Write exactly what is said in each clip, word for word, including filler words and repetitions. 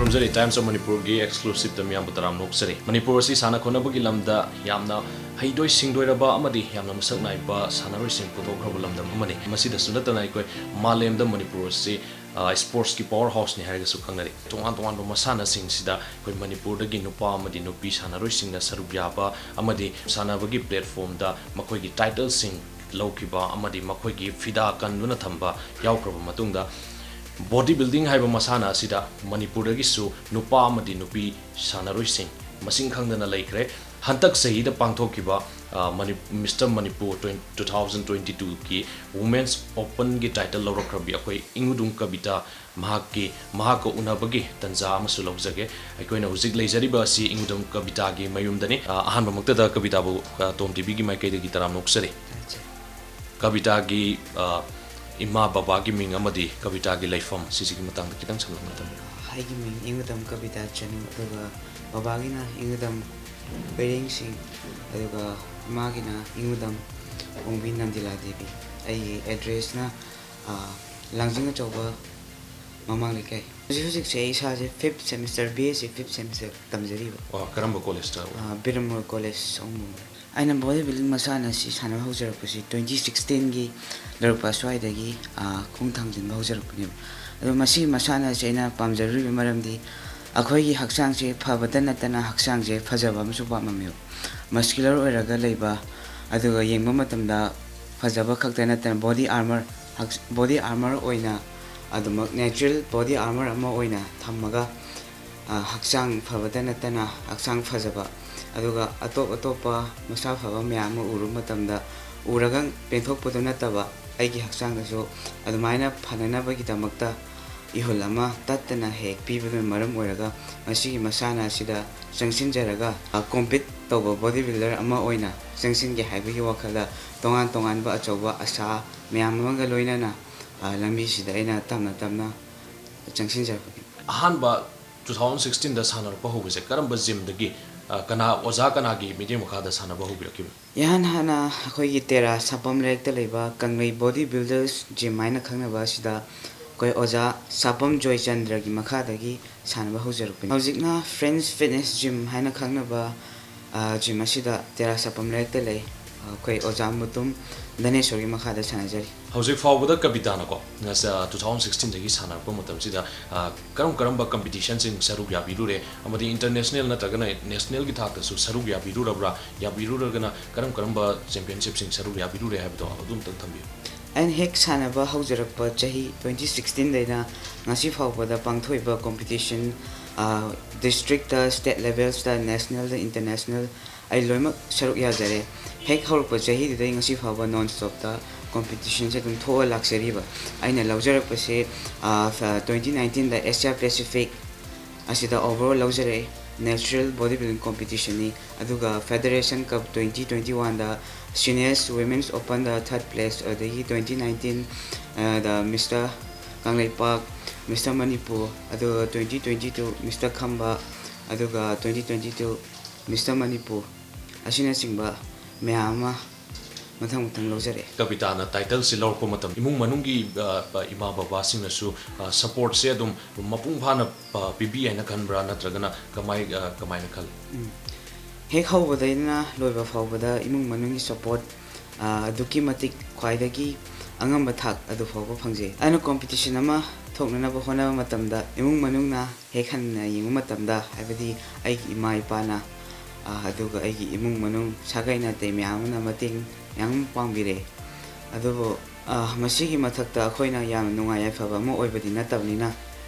ꯈꯨꯔꯨꯝꯖꯔꯤ꯫ Times of ꯃꯅꯤꯄꯨꯔꯒꯤ exclusiveꯇ ꯃꯤꯌꯥꯝꯕꯨ ꯇꯔꯥꯝꯅ ꯑꯣꯛꯆꯔꯤ꯫ ꯃꯅꯤꯄꯨꯔ ꯑꯁꯤ ꯁꯥꯟꯅ ꯈꯣꯠꯅꯕꯒꯤ ꯂꯝꯗ ꯌꯥꯝꯅ ꯍꯩꯊꯣꯏ ꯁꯤꯡꯊꯣꯏꯔꯕ ꯑꯃꯗꯤ ꯌꯥꯝꯅ ꯃꯁꯛ ꯅꯥꯏꯕ ꯁꯥꯟꯅꯔꯣꯏꯁꯤꯡ ꯄꯨꯊꯣꯛꯈ꯭ꯔꯕ ꯂꯝꯗꯝ ꯑꯃꯅꯤ꯫ ꯃꯁꯤꯗꯁꯨ ꯅꯠꯇꯅ ꯑꯩꯈꯣꯏ ꯃꯥꯂꯦꯝꯗ ꯃꯅꯤꯄꯨꯔ ꯑꯁꯤ, ꯑ, sportsꯀꯤ power houseꯅꯤ ꯍꯥꯏꯔꯒꯁꯨ ꯈꯪꯅꯔꯤ꯫ ꯇꯣꯉꯥꯟ ꯇꯣꯉꯥꯟꯕ ꯃꯁꯥꯟꯅꯁꯤꯡꯁꯤꯗ ꯑꯩꯈꯣꯏ ꯃꯅꯤꯄꯨꯔꯗꯒꯤ ꯅꯨꯄꯥ ꯑꯃꯗꯤ ꯅꯨꯄꯤ ꯁꯥꯟꯅꯔꯣꯏꯁꯤꯡꯅ ꯁꯔꯨꯛ ꯌꯥꯕ ꯑꯃꯗꯤ ꯁꯥꯟꯅꯕꯒꯤ platformꯗ ꯃꯈꯣꯏꯒꯤ titleꯁꯤꯡ ꯂꯧꯈꯤꯕ ꯑꯃꯗꯤ ꯃꯈꯣꯏꯒꯤ ꯐꯤꯗꯥ ꯀꯟꯗꯨꯅ ꯊꯝꯕ ꯌꯥꯎꯈ꯭ꯔꯕ ꯃꯇꯨꯡꯗ, body building ꯍꯥꯏꯕ ꯃꯁꯥꯟꯅ ꯑꯁꯤꯗ ꯃꯅꯤꯄꯨꯔꯗꯒꯤꯁꯨ ꯅꯨꯄꯥ ꯑꯃꯗꯤ ꯅꯨꯄꯤ ꯁꯥꯟꯅꯔꯣꯏꯁꯤꯡ ꯃꯁꯤꯡ ꯈꯪꯗꯅ ꯂꯩꯈ꯭ꯔꯦ꯫ ꯍꯟꯗꯛ ꯆꯍꯤꯗ ꯄꯥꯡꯊꯣꯛꯈꯤꯕ, ꯑ, ꯃꯅꯤ-, Mister Manipur twenty, two thousand twenty twoꯒꯤ Women's Openꯒꯤ title ꯂꯧꯔꯛꯈ꯭ꯔꯕꯤ ꯑꯩꯈꯣꯏ ꯏꯉꯨꯗꯨꯝ ꯀꯕꯤꯇꯥ, ꯃꯍꯥꯛꯀꯤ, ꯃꯍꯥꯛꯀ ꯎꯅꯕꯒꯤ ꯇꯟꯖꯥ ꯑꯃꯁꯨ ꯂꯧꯖꯒꯦ꯫ ꯑꯩꯈꯣꯏꯅ ꯍꯧꯖꯤꯛ ꯂꯩꯖꯔꯤꯕ ꯑꯁꯤ ꯏꯉꯨꯗꯝ ꯀꯕꯤꯇꯥꯒꯤ ꯃꯌꯨꯝꯗꯅꯤ꯫ ꯑ, ꯑꯍꯥꯟꯕꯃꯛꯇꯗ ꯀꯕꯤꯇꯥꯕꯨ, ꯑ, ꯇꯣꯝ ꯇꯤꯚꯤꯒꯤ ꯃꯥꯏꯀꯩꯗꯒꯤ ꯇꯔꯥꯝꯅ ꯑꯣꯛꯆꯔꯤ꯫ ꯀꯕꯤꯇꯥꯒꯤ, ꯑ, ꯏꯃꯥ ꯕꯕꯥꯒꯤ ꯃꯤꯡ ꯑꯃꯗꯤ ꯀꯕꯤꯇꯥꯒꯤ ꯂꯩꯐꯝ, ꯁꯤꯁꯤꯒꯤ ꯃꯇꯥꯡꯗ ꯈꯤꯇꯪ ꯁꯝꯂꯞꯅ ꯊꯝꯕꯤꯌꯨ꯫ ꯑꯩꯒꯤ ꯃꯤꯡ ꯏꯉꯨꯗꯝ ꯀꯕꯤꯇꯥ ꯆꯅꯨ, ꯑꯗꯨꯒ ꯕꯕꯥꯒꯤꯅ ꯏꯉꯨꯗꯝ ꯄꯩꯔꯦꯡꯁꯤꯡ, ꯑꯗꯨꯒ ꯏꯃꯥꯒꯤꯅ ꯏꯉꯨꯗꯝ ꯑꯣꯡꯕꯤ ꯅꯟꯗꯤꯂꯥ ꯗꯦꯕꯤ꯫ ꯑꯩꯒꯤ addressꯅ, ꯑ, ꯂꯥꯡꯖꯤꯡ ꯑꯆꯧꯕ ꯃꯃꯥꯡ ꯂꯩꯀꯥꯏ꯫ ꯍꯧꯖꯤꯛ ꯍꯧꯖꯤꯛꯁꯦ ꯑꯩ ꯏꯁꯥꯁꯦ fifth semester, B S C fifth semester ꯇꯝꯖꯔꯤꯕ꯫ ꯑꯣ, ꯀꯔꯝꯕ collegeꯇ? ꯑ, ꯕꯤꯔꯃꯜ College, ꯁꯑꯣꯝꯕꯨꯡ꯫ ꯑꯩꯅ body building ꯃꯁꯥꯟꯅ ꯑꯁꯤ ꯁꯥꯟꯅꯕ ꯍꯧꯖꯔꯛꯄꯁꯤ twenty sixteenꯒꯤ ꯂꯣꯏꯔꯛꯄ ꯑꯁ꯭ꯋꯥꯏꯗꯒꯤ, ꯑ, ꯈꯣꯡ ꯊꯥꯡꯖꯤꯟꯕ ꯍꯧꯖꯔꯛꯄꯅꯦꯕ꯫ ꯑꯗꯣ ꯃꯁꯤꯒꯤ ꯃꯁꯥꯟꯅ ꯑꯁꯤ ꯑꯩꯅ ꯄꯥꯝꯖꯔꯨꯔꯤꯕ ꯃꯔꯝꯗꯤ ꯑꯩꯈꯣꯏꯒꯤ ꯍꯛꯆꯥꯡꯁꯦ ꯐꯕꯇ ꯅꯠꯇꯅ ꯍꯛꯆꯥꯡꯁꯦ ꯐꯖꯕ ꯑꯃꯁꯨ ꯄꯥꯝꯃꯝꯃꯦꯕ꯫ Muscular ꯑꯣꯏꯔꯒ ꯂꯩꯕ, ꯑꯗꯨꯒ ꯌꯦꯡꯕ ꯃꯇꯝꯗ ꯐꯖꯕ ꯈꯛꯇ ꯅꯠꯇꯅ body armour, ꯍꯛ-, body armour ꯑꯣꯏꯅ ꯑꯗꯨꯃꯛ natural body armour ꯑꯃ ꯑꯣꯏꯅ ꯊꯝꯃꯒ, ꯑ, ꯍꯛꯆꯥꯡ ꯐꯕꯇ ꯅꯠꯇꯅ ꯍꯛꯆꯥꯡ ꯐꯖꯕ, ꯑꯗꯨꯒ ꯑꯇꯣꯞ ꯑꯇꯣꯞꯄ ꯃꯁꯥ ꯐꯕ ꯃꯌꯥꯝ ꯑꯃ ꯎꯔꯨꯕ ꯃꯇꯝꯗ ꯎꯔꯒ ꯄꯦꯟꯊꯣꯛꯄꯗꯨ ꯅꯠꯇꯕ, ꯑꯩꯒꯤ ꯍꯛꯆꯥꯡꯗꯁꯨ ꯑꯗꯨꯃꯥꯏꯅ ꯐꯅꯅꯕꯒꯤꯗꯃꯛꯇ ꯏꯍꯨꯜ ꯑꯃ ꯇꯠꯇꯅ ꯍꯦꯛ ꯄꯤꯕꯗꯨꯅ ꯃꯔꯝ ꯑꯣꯏꯔꯒ ꯃꯁꯤꯒꯤ ꯃꯁꯥꯟꯅ ꯑꯁꯤꯗ ꯆꯪꯁꯤꯟꯖꯔꯒ, ꯑ, compete ꯇꯧꯕ body builder ꯑꯃ ꯑꯣꯏꯅ ꯆꯪꯁꯤꯟꯒꯦ ꯍꯥꯏꯕꯒꯤ ꯋꯥꯈꯜꯗ ꯇꯣꯉꯥꯟ ꯇꯣꯉꯥꯟꯕ ꯑꯆꯧꯕ ꯑꯁꯥ ꯃꯌꯥꯝ ꯑꯃꯒ ꯂꯣꯏꯅꯅ, ꯑ, ꯂꯝꯕꯤꯁꯤꯗ ꯑꯩꯅ ꯇꯞꯅ ꯇꯞꯅ ꯆꯪꯁꯤꯟꯖꯔꯛꯄꯅꯤ꯫ ꯑꯍꯥꯟꯕ two thousand sixteenꯗ ꯁꯥꯟꯅꯔꯛꯄ ꯍꯧꯕꯁꯦ ꯀꯔꯝꯕ gymꯗꯒꯤ, ꯑ, ꯀꯅꯥ, ꯑꯣꯖꯥ ꯀꯅꯥꯒꯤ ꯃꯤꯠꯌꯦꯡ ꯃꯈꯥꯗ ꯁꯥꯟꯅꯕ ꯍꯧꯕꯤꯔꯛꯈꯤꯕꯅꯣ? ꯏꯍꯥꯟ ꯍꯥꯟꯅ ꯑꯩꯈꯣꯏꯒꯤ ꯇꯦꯔꯥ ꯁꯥꯄꯝ ꯂꯩꯔꯛꯇ ꯂꯩꯕ ꯀꯪꯂꯩ body builders gym ꯍꯥꯏꯅ ꯈꯪꯅꯕ ꯑꯁꯤꯗ ꯑꯩꯈꯣꯏ ꯑꯣꯖꯥ ꯁꯥꯄꯝ ꯖꯣꯏꯆꯟꯗ꯭ꯔꯒꯤ ꯃꯈꯥꯗꯒꯤ ꯁꯥꯟꯅꯕ ꯍꯧꯖꯔꯛꯄꯅꯤ꯫ ꯍꯧꯖꯤꯛꯅ Friends Fitness Gym ꯍꯥꯏꯅ ꯈꯪꯅꯕ, ꯑ, gym ꯑꯁꯤꯗ ꯇꯦꯔꯥ ꯁꯥꯄꯝ ꯂꯩꯔꯛꯇ ꯂꯩ꯫ ꯑ, ꯑꯩꯈꯣꯏ ꯑꯣꯖꯥ ꯃꯨꯇꯨꯝ ꯙꯅꯦꯁꯣꯔꯒꯤ ꯃꯈꯥꯗ ꯁꯥꯟꯅꯖꯔꯤ꯫ ꯍꯧꯖꯤꯛ ꯐꯥꯎꯕꯗ ꯀꯕꯤꯇꯥꯅꯀꯣ, ꯉꯁ-, ꯑ, two thousand sixteen ꯗꯒꯤ ꯁꯥꯟꯅꯔꯛꯄ ꯃꯇꯝꯁꯤꯗ, ꯑ, ꯀꯔꯝ ꯀꯔꯝꯕ competition ꯁꯤꯡ ꯁꯔꯨꯛ ꯌꯥꯕꯤꯔꯨꯔꯦ? ꯑꯃꯗꯤ international ꯅꯠꯇ꯭ꯔꯒꯅ national ꯒꯤ ꯊꯥꯛꯇꯁꯨ ꯁꯔꯨꯛ ꯌꯥꯕꯤꯔꯨꯔꯕ꯭ꯔꯥ? ꯌꯥꯕꯤꯔꯨꯔꯒꯅ ꯀꯔꯝ ꯀꯔꯝꯕ championship ꯁꯤꯡ ꯁꯔꯨꯛ ꯌꯥꯕꯤꯔꯨꯔꯦ ꯍꯥꯏꯕꯗꯣ ꯑꯗꯨ ꯑꯝꯇꯪ ꯊꯝꯕꯤꯌꯨ꯫ ꯑꯩꯅ ꯍꯦꯛ ꯁꯥꯟꯅꯕ ꯍꯧꯖꯔꯛꯄ ꯆꯍꯤ twenty sixteen ꯗꯩꯅ ꯉꯁꯤ ꯐꯥꯎꯕꯗ ꯄꯥꯡꯊꯣꯛꯏꯕ competition, ꯑ, district ꯇ, state levels ꯇ, national ꯗ, international, ꯑꯩ ꯂꯣꯏꯅꯃꯛ ꯁꯔꯨꯛ ꯌꯥꯖꯔꯦ꯫ ꯍꯦꯛ ꯍꯧꯔꯛꯄ ꯆꯍꯤꯗꯨꯗꯩ ꯉꯁꯤ ꯐꯥꯎꯕ non stop ꯇ competition ꯁꯦ ꯑꯗꯨꯝ ꯊꯣꯛꯑ ꯂꯥꯛꯆꯔꯤꯕ꯫ ꯑꯩꯅ ꯂꯧꯖꯔꯛꯄꯁꯦ, ꯑ, ꯐ-, twenty nineteen ꯗ Asia Pacific ꯑꯁꯤꯗ overall ꯂꯧꯖꯔꯛꯑꯦ꯫ Natural body building competition ꯅꯤ꯫ ꯑꯗꯨꯒ Federation Cup twenty twenty one ꯗ Seniors Women's Open ꯗ third place, ꯑꯗꯒꯤ twenty nineteen, ꯑ, ꯗ Mister ꯀꯪꯂꯩꯄꯥꯛ, Mister ꯃꯅꯤꯄꯨꯔ, ꯑꯗꯨꯒ twenty twenty two Mister ꯈꯝꯕ, ꯑꯗꯨꯒ twenty twenty two Mister Manipur ꯑꯁꯤꯅꯆꯤꯡꯕ ꯃꯌꯥꯝ ꯑꯃ ꯃꯊꯪ ꯃꯊꯪ ꯂꯧꯖꯔꯛꯑꯦ꯫ ꯀꯕꯤꯇꯥꯅ title ꯁꯤ ꯂꯧꯔꯛꯄ ꯃꯇꯝ ꯏꯃꯨꯡ ꯃꯅꯨꯡꯒꯤ, ꯑ, ꯏꯃꯥ ꯕꯕꯥꯁꯤꯡꯅꯁꯨ, ꯑ, support ꯁꯦ ꯑꯗꯨꯝ ꯃꯄꯨꯡ ꯐꯥꯅ, ꯑ, ꯄꯤꯕꯤ ꯍꯥꯏꯅ ꯈꯟꯕ꯭ꯔꯥ, ꯅꯠꯇ꯭ꯔꯒꯅ ꯀꯃꯥꯏ-, ꯑ, ꯀꯃꯥꯏꯅ ꯈꯜꯂꯤ? ꯎꯝ꯫ ꯍꯦꯛ ꯍꯧꯕꯗꯩꯅ ꯂꯣꯏꯕ ꯐꯥꯎꯕꯗ ꯏꯃꯨꯡ ꯃꯅꯨꯡꯒꯤ support, ꯑ, ꯑꯗꯨꯛꯀꯤ ꯃꯇꯤꯛ ꯈ꯭ꯋꯥꯏꯗꯒꯤ ꯑꯉꯝꯕ ꯊꯥꯛ ꯑꯗꯨ ꯐꯥꯎꯕ ꯐꯪꯖꯩ꯫ ꯑꯩꯅ competition ꯑꯃ ꯊꯣꯛꯅꯅꯕ ꯍꯣꯠꯅꯕ ꯃꯇꯝꯗ ꯏꯃꯨꯡ ꯃꯅꯨꯡꯅ ꯍꯦꯛ ꯍꯟꯅ ꯌꯦꯡꯕ ꯃꯇꯝꯗ, ꯍꯥꯏꯕꯗꯤ ꯑꯩꯒꯤ ꯏꯃꯥ ꯏꯄꯥꯅ, ꯑ, ꯑꯗꯨꯒ ꯑꯩꯒꯤ ꯏꯃꯨꯡ ꯃꯅꯨꯡ ꯁꯥꯒꯩ ꯅꯥꯇꯩ ꯃꯌꯥꯝ ꯑꯃꯅ ꯃꯇꯦꯡ ꯌꯥꯝ ꯄꯥꯡꯕꯤꯔꯛꯑꯦ꯫ ꯑꯗꯨꯕꯨ, ꯑ, ꯃꯁꯤꯒꯤ ꯃꯊꯛꯇ ꯑꯩꯈꯣꯏꯅ ꯌꯥꯝꯅ ꯅꯨꯡꯉꯥꯏ ꯌꯥꯏꯐꯕ ꯑꯃ ꯑꯣꯏꯕꯗꯤ ꯅꯠꯇꯕꯅꯤꯅ,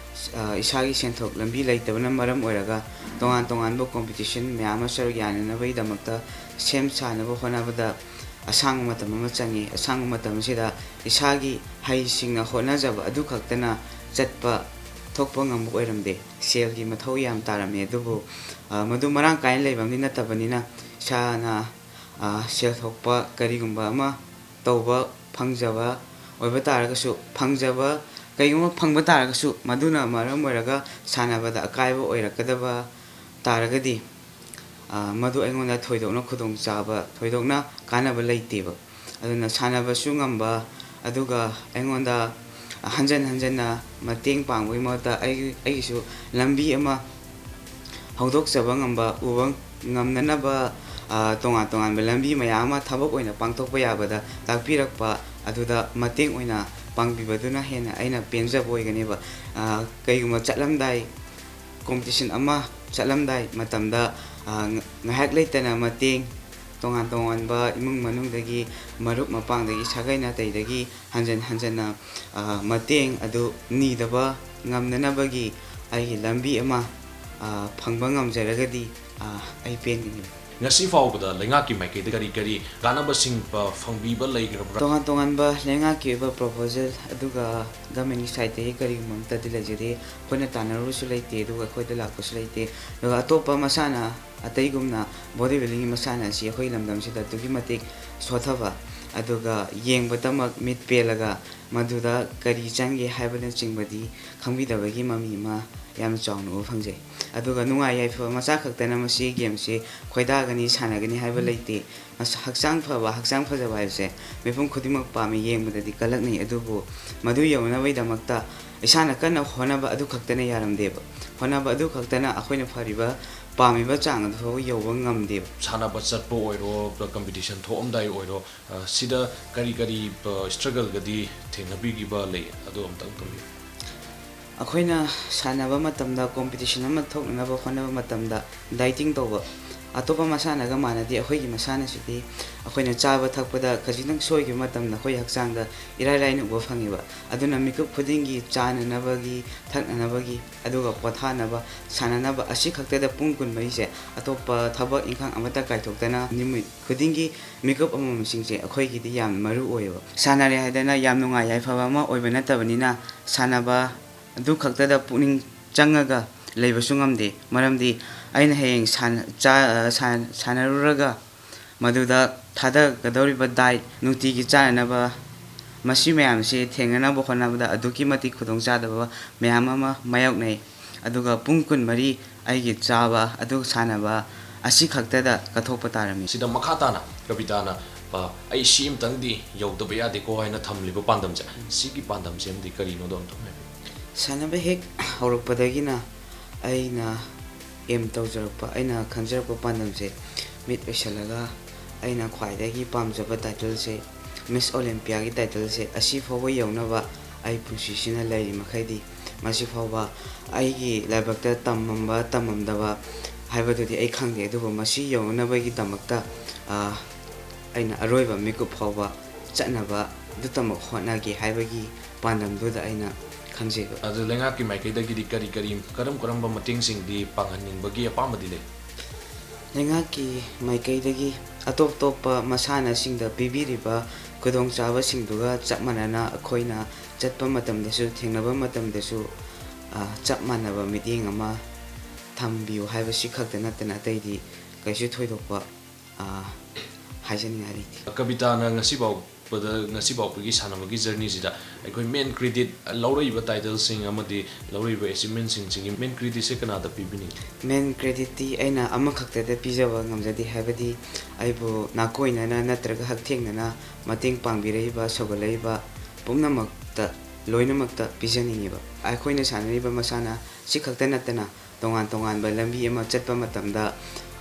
ꯑ, ꯏꯁꯥꯒꯤ ꯁꯦꯟꯊꯣꯛ ꯂꯝꯕꯤ ꯂꯩꯇꯕꯅ ꯃꯔꯝ ꯑꯣꯏꯔꯒ ꯇꯣꯉꯥꯟ ꯇꯣꯉꯥꯟꯕ competition ꯃꯌꯥꯝ ꯑꯃ ꯁꯔꯨꯛ ꯌꯥꯅꯅꯕꯒꯤꯗꯃꯛꯇ ꯁꯦꯝ ꯁꯥꯅꯕ ꯍꯣꯠꯅꯕꯗ ꯑꯁꯥꯡꯕ ꯃꯇꯝ ꯑꯃ ꯆꯪꯉꯤ꯫ ꯑꯁꯥꯡꯕ ꯃꯇꯝ ꯑꯁꯤꯗ ꯏꯁꯥꯒꯤ ꯍꯩꯁꯤꯡꯅ ꯍꯣꯠꯅꯖꯕ ꯑꯗꯨ ꯈꯛꯇꯅ ꯆꯠꯄ ꯊꯣꯛꯄ ꯉꯝꯕ ꯑꯣꯏꯔꯝꯗꯦ꯫ ꯁꯦꯜꯒꯤ ꯃꯊꯧ ꯌꯥꯝ ꯇꯥꯔꯝꯃꯤ꯫ ꯑꯗꯨꯕꯨ, ꯑ, ꯃꯗꯨ ꯃꯔꯥꯡ ꯀꯥꯏꯅ ꯂꯩꯕ ꯑꯃꯗꯤ ꯅꯠꯇꯕꯅꯤꯅ ꯏꯁꯥꯅ, ꯑ, ꯁꯦꯜ ꯊꯣꯛꯄ ꯀꯔꯤꯒꯨꯝꯕ ꯑꯃ ꯇꯧꯕ ꯐꯪꯖꯕ ꯑꯣꯏꯕ ꯇꯥꯔꯒꯁꯨ, ꯐꯪꯖꯕ ꯀꯔꯤꯒꯨꯝꯕ ꯐꯪꯕ ꯇꯥꯔꯒꯁꯨ, ꯃꯗꯨꯅ ꯃꯔꯝ ꯑꯣꯏꯔꯒ ꯁꯥꯟꯅꯕꯗ ꯑꯀꯥꯏꯕ ꯑꯣꯏꯔꯛꯀꯗꯕ ꯇꯥꯔꯒꯗꯤ, ꯑ, ꯃꯗꯨ ꯑꯩꯉꯣꯟꯗ ꯊꯣꯏꯗꯣꯛꯅ ꯈꯨꯗꯣꯡꯆꯥꯕ, ꯊꯣꯏꯗꯣꯛꯅ ꯀꯥꯟꯅꯕ ꯂꯩꯇꯦꯕ꯫ ꯑꯗꯨꯅ ꯁꯥꯟꯅꯕꯁꯨ ꯉꯝꯕ, ꯑꯗꯨꯒ ꯑꯩꯉꯣꯟꯗ, ꯍꯟꯖꯟ ꯍꯟꯖꯟꯅ ꯃꯇꯦꯡ ꯄꯥꯡꯕꯒꯤ ꯃꯍꯨꯠꯇ ꯑꯩ, ꯑꯩꯒꯤꯁꯨ ꯂꯝꯕꯤ ꯑꯃ ꯍꯧꯗꯣꯛꯆꯕ ꯉꯝꯕ, ꯎꯕ ꯉꯝꯅꯅꯕ, ꯑ, ꯇꯣꯉꯥꯟ ꯇꯣꯉꯥꯟꯕ ꯂꯝꯕꯤ ꯃꯌꯥꯝ ꯑꯃ ꯊꯕꯛ ꯑꯣꯏꯅ ꯄꯥꯡꯊꯣꯛꯄ ꯌꯥꯕꯗ ꯇꯥꯛꯄꯤꯔꯛꯄ, ꯑꯗꯨꯗ ꯃꯇꯦꯡ ꯑꯣꯏꯅ ꯄꯥꯡꯕꯤꯕꯗꯨꯅ ꯍꯦꯟꯅ ꯑꯩꯅ ꯄꯦꯟꯖꯕ ꯑꯣꯏꯒꯅꯦꯕ꯫ ꯑ, ꯀꯩꯒꯨꯝꯕ ꯆꯠꯂꯝꯗꯥꯏ, competition ꯑꯃ ꯆꯠꯂꯝꯗꯥꯏ ꯃꯇꯝꯗ, ꯑ, ꯉ-, ꯉꯥꯏꯍꯥꯛ ꯂꯩꯇꯅ ꯃꯇꯦꯡ, ꯇꯣꯉꯥꯟ ꯇꯣꯉꯥꯟꯕ ꯏꯃꯨꯡ ꯃꯅꯨꯡꯗꯒꯤ, ꯃꯔꯨꯞ ꯃꯄꯥꯡꯗꯒꯤ, ꯁꯥꯒꯩ ꯅꯥꯇꯩꯗꯒꯤ ꯍꯟꯖꯟ ꯍꯟꯖꯟꯅ, ꯑ, ꯃꯇꯦꯡ ꯑꯗꯨ ꯅꯤꯗꯕ ꯉꯝꯅꯅꯕꯒꯤ ꯑꯩꯒꯤ ꯂꯝꯕꯤ ꯑꯃ, ꯑ, ꯐꯪꯕ ꯉꯝꯖꯔꯒꯗꯤ, ꯑ, ꯑꯩ ꯄꯦꯟꯒꯅꯤ꯫ ꯉꯁꯤ ꯐꯥꯎꯕꯗ ꯂꯩꯉꯥꯛꯀꯤ ꯃꯥꯏꯀꯩꯗ ꯀꯔꯤ ꯀꯔꯤ ꯀꯥꯟꯅꯕꯁꯤꯡ, ꯑ, ꯐꯪꯕꯤꯕ ꯂꯩꯈ꯭ꯔꯕ꯭ꯔꯥ? ꯇꯣꯉꯥꯟ ꯇꯣꯉꯥꯟꯕ ꯂꯩꯉꯥꯛꯀꯤ ꯑꯣꯏꯕ proposal ꯑꯗꯨꯒ governmentꯀꯤ sideꯇꯒꯤ ꯀꯔꯤꯒꯨꯝꯕ ꯑꯃꯠꯇꯗꯤ ꯂꯩꯖꯗꯦ꯫ ꯑꯩꯈꯣꯏꯅ ꯇꯥꯟꯅꯔꯨꯕꯁꯨ ꯂꯩꯇꯦ, ꯑꯗꯨꯒ ꯑꯩꯈꯣꯏꯗ ꯂꯥꯛꯄꯁꯨ ꯂꯩꯇꯦ꯫ ꯑꯗꯨꯒ ꯑꯇꯣꯞꯄ ꯃꯁꯥꯟꯅ ꯑꯇꯩꯒꯨꯝꯅ body buildingꯒꯤ ꯃꯁꯥꯟꯅ ꯑꯁꯤ ꯑꯩꯈꯣꯏ ꯂꯝꯗꯝꯁꯤꯗ ꯑꯗꯨꯛꯀꯤ ꯃꯇꯤꯛ ꯁꯣꯠꯊꯕ, ꯑꯗꯨꯒ ꯌꯦꯡꯕꯇꯃꯛ ꯃꯤꯠ ꯄꯦꯜꯂꯒ ꯃꯗꯨꯗ ꯀꯔꯤ ꯆꯪꯒꯦ ꯍꯥꯏꯕꯅꯆꯤꯡꯕꯗꯤ ꯈꯪꯕꯤꯗꯕꯒꯤ ꯃꯃꯤ ꯑꯃ ꯌꯥꯝꯅ ꯆꯥꯎꯅ ꯎꯕ ꯐꯪꯖꯩ꯫ ꯑꯗꯨꯒ ꯅꯨꯡꯉꯥꯏ ꯌꯥꯏꯐꯕ ꯃꯆꯥ ꯈꯛꯇꯅ ꯃꯁꯤ gameꯁꯤ ꯈꯣꯏꯗꯥꯒꯅꯤ, ꯁꯥꯟꯅꯒꯅꯤ ꯍꯥꯏꯕ ꯂꯩꯇꯦ꯫ ꯃꯁ-, ꯍꯛꯆꯥꯡ ꯐꯕ, ꯍꯛꯆꯥꯡ ꯐꯖꯕ ꯍꯥꯏꯕꯁꯦ ꯃꯤꯄꯨꯝ ꯈꯨꯗꯤꯡꯃꯛ ꯄꯥꯝꯃꯤ, ꯌꯦꯡꯕꯗꯗꯤ ꯀꯜꯂꯛꯅꯩ꯫ ꯑꯗꯨꯕꯨ ꯃꯗꯨ ꯌꯧꯅꯕꯒꯤꯗꯃꯛꯇ ꯏꯁꯥꯅ ꯀꯟꯅ ꯍꯣꯠꯅꯕ ꯑꯗꯨ ꯈꯛꯇꯅ ꯌꯥꯔꯝꯗꯦꯕ꯫ ꯍꯣꯠꯅꯕ ꯑꯗꯨ ꯈꯛꯇꯅ ꯑꯩꯈꯣꯏꯅ ꯐꯔꯤꯕ, ꯄꯥꯝꯃꯤꯕ ꯆꯥꯡ ꯑꯗꯨ ꯐꯥꯎꯕ ꯌꯧꯕ ꯉꯝꯗꯦꯕ꯫ ꯁꯥꯟꯅꯕ ꯆꯠꯄ ꯑꯣꯏꯔꯣ, competition ꯊꯣꯛꯑꯝꯗꯥꯏ ꯑꯣꯏꯔꯣ, ꯑ, ꯁꯤꯗ ꯀꯔꯤ ꯀꯔꯤ, ꯑ, struggleꯒꯗꯤ ꯊꯦꯡꯅꯕꯤꯈꯤꯕ ꯂꯩ? ꯑꯗꯨ ꯑꯝꯇꯪ ꯊꯝꯕꯤꯌꯨ꯫ ꯑꯩꯈꯣꯏꯅ ꯁꯥꯟꯅꯕ ꯃꯇꯝꯗ, competition ꯑꯃ ꯊꯣꯛꯅꯅꯕ ꯍꯣꯠꯅꯕ ꯃꯇꯝꯗ dieting ꯇꯧꯕ꯫ ꯑꯇꯣꯞꯄ ꯃꯁꯥꯟꯅꯒ ꯃꯥꯟꯅꯗꯦ꯫ ꯑꯩꯈꯣꯏꯒꯤ ꯃꯁꯥꯟꯅꯁꯤꯗꯤ ꯑꯩꯈꯣꯏꯅ ꯆꯥꯕ ꯊꯛꯄꯗ ꯈꯖꯤꯛꯇꯪ ꯁꯣꯏꯈꯤꯕ ꯃꯇꯝꯗ ꯑꯩꯈꯣꯏ ꯍꯛꯆꯥꯡꯗ ꯏꯔꯥꯏ ꯂꯥꯏꯅ ꯎꯕ ꯐꯪꯉꯦꯕ꯫ ꯑꯗꯨꯅ ꯃꯤꯀꯨꯞ ꯈꯨꯗꯤꯡꯒꯤ ꯆꯥꯅꯅꯕꯒꯤ, ꯊꯛꯅꯅꯕꯒꯤ, ꯑꯗꯨꯒ ꯄꯣꯊꯥꯅꯕ, ꯁꯥꯟꯅꯅꯕ, ꯑꯁꯤ ꯈꯛꯇꯗ ꯄꯨꯡ ꯀꯨꯟꯃꯔꯤꯁꯦ ꯑꯇꯣꯞꯄ ꯊꯕꯛ ꯏꯪꯈꯥꯡ ꯑꯃꯠꯇ ꯀꯥꯏꯊꯣꯛꯇꯅ ꯅꯨꯃꯤꯠ ꯈꯨꯗꯤꯡꯒꯤ ꯃꯤꯀꯨꯞ ꯑꯃꯃꯝꯁꯤꯡꯁꯦ ꯑꯩꯈꯣꯏꯒꯤꯗꯤ ꯌꯥꯝ ꯃꯔꯨ ꯑꯣꯏꯌꯦꯕ꯫ ꯁꯥꯟꯅꯔꯦ ꯍꯥꯏꯗꯅ ꯌꯥꯝ ꯅꯨꯡꯉꯥꯏ ꯌꯥꯏꯐꯕ ꯑꯃ ꯑꯣꯏꯕ ꯅꯠꯇꯕꯅꯤꯅ, ꯁꯥꯟꯅꯕ ꯑꯗꯨ ꯈꯛꯇꯗ ꯄꯨꯛꯅꯤꯡ ꯆꯪꯉꯒ ꯂꯩꯕꯁꯨ ꯉꯝꯗꯦ꯫ ꯃꯔꯝꯗꯤ ꯑꯩꯅ ꯍꯌꯦꯡ ꯁꯥꯟꯅ-, ꯆꯥ-, ꯁꯥꯟ-, ꯁꯥꯟꯅꯔꯨꯔꯒ ꯃꯗꯨꯗ ꯊꯥꯗꯒꯗꯧꯔꯤꯕ diet, ꯅꯨꯡꯇꯤꯒꯤ ꯆꯥꯅꯅꯕ, ꯃꯁꯤ ꯃꯌꯥꯝꯁꯤ ꯊꯦꯡꯅꯅꯕ ꯍꯣꯠꯅꯕꯗ ꯑꯗꯨꯛꯀꯤ ꯃꯇꯤꯛ ꯈꯨꯗꯣꯡꯆꯥꯗꯕ ꯃꯌꯥꯝ ꯑꯃ ꯃꯥꯌꯣꯛꯅꯩ꯫ ꯑꯗꯨꯒ ꯄꯨꯡ ꯀꯨꯟꯃꯔꯤ ꯑꯩꯒꯤ ꯆꯥꯕ ꯑꯗꯨ ꯁꯥꯟꯅꯕ ꯑꯁꯤ ꯈꯛꯇꯗ ꯀꯠꯊꯣꯛꯄ ꯇꯥꯔꯝꯃꯤ꯫ ꯁꯤꯗ ꯃꯈꯥ ꯇꯥꯅ ꯀꯕꯤꯇꯥꯅ ꯑ, ꯑꯩ ꯁꯤ ꯑꯃꯇꯪꯗꯤ ꯌꯧꯗꯕ ꯌꯥꯗꯦꯀꯣ ꯍꯥꯏꯅ ꯊꯝꯂꯤꯕ ꯄꯥꯟꯗꯝꯁꯦ, ꯎꯝ꯫ ꯁꯤꯒꯤ ꯄꯥꯟꯗꯝꯁꯦ ꯑꯃꯗꯤ ꯀꯔꯤꯅꯣꯗꯣ ꯑꯝꯇꯪ ꯍꯥꯏꯕꯤꯌꯨ꯫ ꯁꯥꯟꯅꯕ ꯍꯦꯛ ꯍꯧꯔꯛꯄꯗꯒꯤꯅ ꯑꯩꯅ ꯑꯦꯝ ꯇꯧꯖꯔꯛꯄ, ꯑꯩꯅ ꯈꯟꯖꯔꯛꯄ ꯄꯥꯟꯗꯝꯁꯦ ꯃꯤꯠ ꯑꯣꯏꯁꯜꯂꯒ ꯑꯩꯅ ꯈ꯭ꯋꯥꯏꯗꯒꯤ ꯄꯥꯝꯖꯕ ꯇꯥꯏꯇꯜꯁꯦ, ꯃꯤꯁ ꯑꯣꯂꯦꯝꯄꯤꯌꯥꯒꯤ ꯇꯥꯏꯇꯜꯁꯦ ꯑꯁꯤ ꯐꯥꯎꯕ ꯌꯧꯅꯕ ꯑꯩ ꯄꯨꯟꯁꯤꯁꯤꯅ ꯂꯩꯔꯤ ꯃꯈꯩꯗꯤ, ꯃꯁꯤ ꯐꯥꯎꯕ ꯑꯩꯒꯤ ꯂꯥꯏꯕꯛꯇ ꯇꯝꯃꯝꯕ ꯇꯝꯃꯝꯗꯕ ꯍꯥꯏꯕꯗꯨꯗꯤ ꯑꯩ ꯈꯪꯗꯦ, ꯑꯗꯨꯕꯨ ꯃꯁꯤ ꯌꯧꯅꯅꯕꯒꯤꯗꯃꯛꯇ, ꯑ, ꯑꯩꯅ ꯑꯔꯣꯏꯕ ꯃꯤꯀꯨꯞ ꯐꯥꯎꯕ ꯆꯠꯅꯕ ꯑꯗꯨꯇꯃꯛ ꯍꯣꯠꯅꯒꯦ ꯍꯥꯏꯕꯒꯤ ꯄꯥꯟꯗꯝꯗꯨꯗ ꯑꯩꯅ ꯈꯟꯖꯩꯕ꯫ ꯑꯗꯨ ꯂꯩꯉꯥꯛꯀꯤ ꯃꯥꯏꯀꯩꯗꯒꯤꯗꯤ ꯀꯔꯤ ꯀꯔꯤ, ꯀꯔꯝ ꯀꯔꯝꯕ ꯃꯇꯦꯡꯁꯤꯡꯗꯤ ꯄꯥꯡꯍꯟꯅꯤꯡꯕꯒꯤ ꯑꯄꯥꯝꯕꯗꯤ ꯂꯩ? ꯂꯩꯉꯥꯛꯀꯤ ꯃꯥꯏꯀꯩꯗꯒꯤ ꯑꯇꯣꯞ ꯑꯇꯣꯞꯄ ꯃꯁꯥꯟꯅꯁꯤꯡꯗ ꯄꯤꯕꯤꯔꯤꯕ ꯈꯨꯗꯣꯡꯆꯥꯕꯁꯤꯡꯗꯨꯒ ꯆꯞ ꯃꯥꯟꯅꯅ ꯑꯩꯈꯣꯏꯅ ꯆꯠꯄ ꯃꯇꯝꯗꯁꯨ, ꯊꯦꯡꯅꯕ ꯃꯇꯝꯗꯁꯨ, ꯑ, ꯆꯞ ꯃꯥꯟꯅꯕ ꯃꯤꯠꯌꯦꯡ ꯑꯃ ꯊꯝꯕꯤꯌꯨ ꯍꯥꯏꯕꯁꯤ ꯈꯛꯇ ꯅꯠꯇꯅ ꯑꯇꯩꯗꯤ ꯀꯩꯁꯨ ꯊꯣꯏꯗꯣꯛꯄ, ꯑ, ꯍꯥꯏꯖꯅꯤꯡꯉꯥꯏ ꯂꯩꯇꯦ꯫ ꯀꯕꯤꯇꯥꯅ ꯉꯁꯤ ꯐꯥꯎꯕꯗ, ꯉꯁꯤ ꯐꯥꯎꯕꯒꯤ ꯁꯥꯟꯅꯕꯒꯤ ꯖꯔꯅꯤꯁꯤꯗ ꯑꯩꯈꯣꯏ ꯃꯦꯟ ꯀ꯭ꯔꯦꯗꯤꯠ, ꯂꯧꯔꯛꯏꯕ ꯇꯥꯏꯇꯜꯁꯤꯡ ꯑꯃꯗꯤ ꯂꯧꯔꯛꯏꯕ ꯑꯦꯆꯤꯞꯃꯦꯟꯁꯤꯡꯁꯤꯒꯤ ꯃꯦꯟ ꯀ꯭ꯔꯦꯗꯤꯠꯁꯦ ꯀꯅꯥꯗ ꯄꯤꯕꯤꯅꯤꯡꯏ? ꯃꯦꯟ ꯀ꯭ꯔꯦꯗꯤꯠꯇꯤ ꯑꯩꯅ ꯑꯃꯈꯛꯇꯗ ꯄꯤꯖꯕ ꯉꯝꯖꯗꯦ, ꯍꯥꯏꯕꯗꯤ ꯑꯩꯕꯨ ꯅꯥꯀꯣꯏꯅꯅ ꯅꯠꯇ꯭ꯔꯒ ꯍꯛꯊꯦꯡꯅꯅ ꯃꯇꯦꯡ ꯄꯥꯡꯕꯤꯔꯛꯏꯕ, ꯁꯧꯒꯠꯂꯛꯏꯕ ꯄꯨꯝꯅꯃꯛꯇ, ꯂꯣꯏꯅꯃꯛꯇ ꯄꯤꯖꯅꯤꯡꯉꯤꯕ꯫ ꯑꯩꯈꯣꯏꯅ ꯁꯥꯟꯅꯔꯤꯕ ꯃꯁꯥꯟꯅ ꯁꯤ ꯈꯛꯇ ꯅꯠꯇꯅ ꯇꯣꯉꯥꯟ ꯇꯣꯉꯥꯟꯕ ꯂꯝꯕꯤ ꯑꯃ ꯆꯠꯄ ꯃꯇꯝꯗ,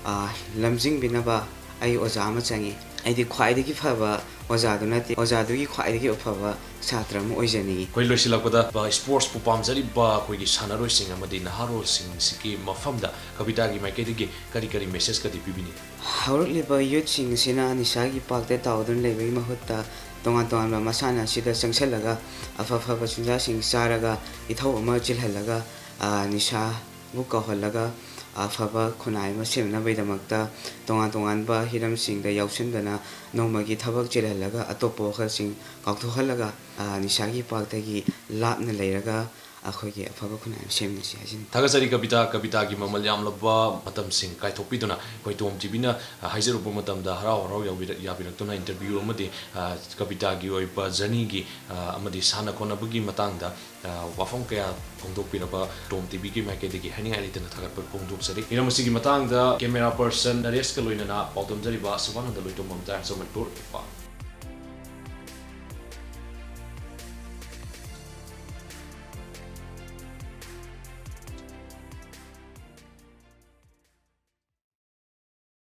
ꯑ, ꯂꯝꯖꯤꯡꯕꯤꯅꯕ ꯑꯩ ꯑꯣꯖꯥ ꯑꯃ ꯆꯪꯉꯤ꯫ ꯑꯩꯗꯤ ꯈ꯭ꯋꯥꯏꯗꯒꯤ ꯐꯕ ꯑꯣꯖꯥꯗꯨ ꯅꯠꯇꯦ, ꯑꯣꯖꯥꯗꯨꯒꯤ ꯈ꯭ꯋꯥꯏꯗꯒꯤ ꯑꯐꯕ ꯁꯥꯇ꯭ꯔ ꯑꯃ ꯑꯣꯏꯖꯅꯤꯡꯉꯤ꯫ ꯑꯩꯈꯣꯏ ꯂꯣꯏꯁꯤꯜꯂꯛꯄꯗ, ꯑ, ꯁ꯭ꯄꯣꯔꯠꯁꯄꯨ ꯄꯥꯝꯖꯔꯤꯕ ꯑꯩꯈꯣꯏꯒꯤ ꯁꯥꯟꯅꯔꯣꯏꯁꯤꯡ ꯑꯃꯗꯤ ꯅꯍꯥꯔꯣꯜꯁꯤꯡꯁꯤꯒꯤ ꯃꯐꯝꯗ ꯀꯕꯤꯇꯥꯒꯤ ꯃꯥꯏꯀꯩꯗꯒꯤ ꯀꯔꯤ ꯀꯔꯤ ꯃꯦꯁꯦꯖꯀꯗꯤ ꯄꯤꯕꯤꯅꯤꯡꯏ? ꯍꯧꯔꯛꯂꯤꯕ ꯌꯨꯠꯁꯤꯡ ꯑꯁꯤꯅ ꯅꯤꯁꯥꯒꯤ ꯄꯥꯛꯇ ꯇꯥꯎꯗꯨꯅ ꯂꯩꯕꯒꯤ ꯃꯍꯨꯠꯇ ꯇꯣꯉꯥꯟ ꯇꯣꯉꯥꯟꯕ ꯃꯁꯥꯟꯅ ꯑꯁꯤꯗ ꯆꯪꯁꯤꯜꯂꯒ ꯑꯐ ꯑꯐꯕ ꯆꯤꯟꯖꯥꯛꯁꯤꯡ ꯆꯥꯔꯒ ꯏꯊꯧ ꯑꯃ ꯆꯤꯜꯍꯜꯂꯒ, ꯑ, ꯅꯤꯁꯥꯕꯨ ꯀꯥꯎꯍꯜꯂꯒ ꯑꯐꯕ ꯈꯨꯟꯅꯥꯏ ꯑꯃ ꯁꯦꯝꯅꯕꯒꯤꯗꯃꯛꯇ ꯇꯣꯉꯥꯟ ꯇꯣꯉꯥꯟꯕ ꯍꯤꯔꯝꯁꯤꯡꯗ ꯌꯥꯎꯁꯤꯟꯗꯅ ꯅꯣꯡꯃꯒꯤ ꯊꯕꯛ ꯆꯤꯜꯍꯜꯂꯒ ꯑꯇꯣꯞꯄ ꯋꯥꯈꯜꯁꯤꯡ ꯀꯥꯎꯊꯣꯛꯍꯜꯂꯒ, ꯑ, ꯅꯤꯁꯥꯒꯤ ꯄꯥꯛꯇꯒꯤ ꯂꯥꯞꯅ ꯂꯩꯔꯒ ꯑꯩꯈꯣꯏꯒꯤ ꯑꯐꯕ ꯈꯨꯟꯅꯥꯏ ꯑꯃ ꯁꯦꯝꯃꯤꯟꯅꯁꯤ ꯍꯥꯏꯖꯅꯤꯡꯏ꯫ ꯊꯥꯒꯠꯆꯔꯤ ꯀꯕꯤꯇꯥ꯫ ꯀꯕꯤꯇꯥꯒꯤ ꯃꯃꯜ ꯌꯥꯝꯂꯕ ꯃꯇꯝꯁꯤꯡ ꯀꯥꯏꯊꯣꯛꯄꯤꯗꯨꯅ ꯑꯩꯈꯣꯏ ꯇꯣꯝ ꯇꯤꯚꯤꯅ ꯍꯥꯏꯖꯔꯨꯕ ꯃꯇꯝꯗ ꯍꯔꯥꯎ ꯍꯔꯥꯎ ꯌꯥꯕꯤꯔꯛꯇꯨꯅ interview ꯑꯃꯗꯤ ꯀꯕꯤꯇꯥꯒꯤ ꯑꯣꯏꯕ journeyꯒꯤ ꯑꯃꯗꯤ ꯁꯥꯟꯅ ꯈꯣꯠꯅꯕꯒꯤ ꯃꯇꯥꯡꯗ ꯋꯥꯐꯝ ꯀꯌꯥ ꯐꯣꯡꯗꯣꯛꯄꯤꯔꯕ ꯇꯣꯝ ꯇꯤꯚꯤꯒꯤ ꯃꯥꯏꯀꯩꯗꯒꯤ ꯍꯥꯏꯅꯤꯡꯉꯥꯏ ꯂꯩꯇꯅ ꯊꯥꯒꯠꯄ ꯐꯣꯡꯗꯣꯛꯆꯔꯤ꯫ ꯍꯤꯔꯝ ꯑꯁꯤꯒꯤ ꯃꯇꯥꯡꯗ camera person ꯅꯔꯦꯁꯀ ꯂꯣꯏꯅꯅ ꯄꯥꯎꯗꯝꯖꯔꯤꯕ ꯁꯤꯕꯥꯅꯟꯗ ꯂꯣꯏꯇꯣꯡꯕꯝ, Times of Manipur, ꯏꯝꯐꯥꯜ꯫